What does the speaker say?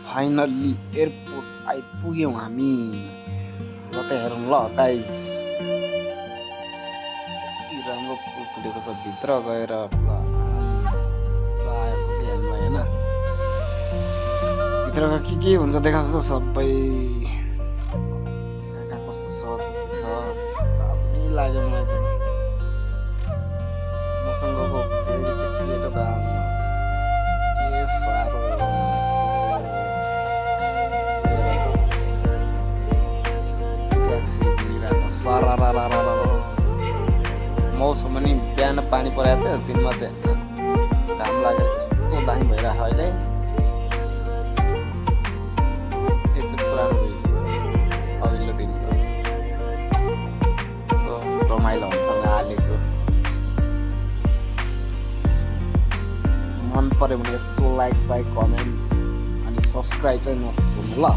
Finally airport आइपुग्यौँ हामी। ल त हेरौँ ल गाइस, कति राम्रो फुल फुलेको छ भित्र गएर आइपुग्यो हामीलाई होइन। भित्रको के हुन्छ देखाउँछ सबै, कहाँ कस्तो छ के छ दामी लाग्यो मलाई चाहिँ। मसँगको फेरि केटो दाम के साह्रो ट्याक्सी दिइरहेको सारा मौसम पनि बिहान पानी परेको थियो, दिनमा चाहिँ घाम लागेर यस्तो दामी भइरहेको अहिले। यो चाहिँ पुरानो अघिल्लो दिनको यसो रमाइलो हुन्छ हालेको। मन पऱ्यो भने यसको लाइक कमेन्ट अनि सब्सक्राइब चाहिँ नभुल्नु ल।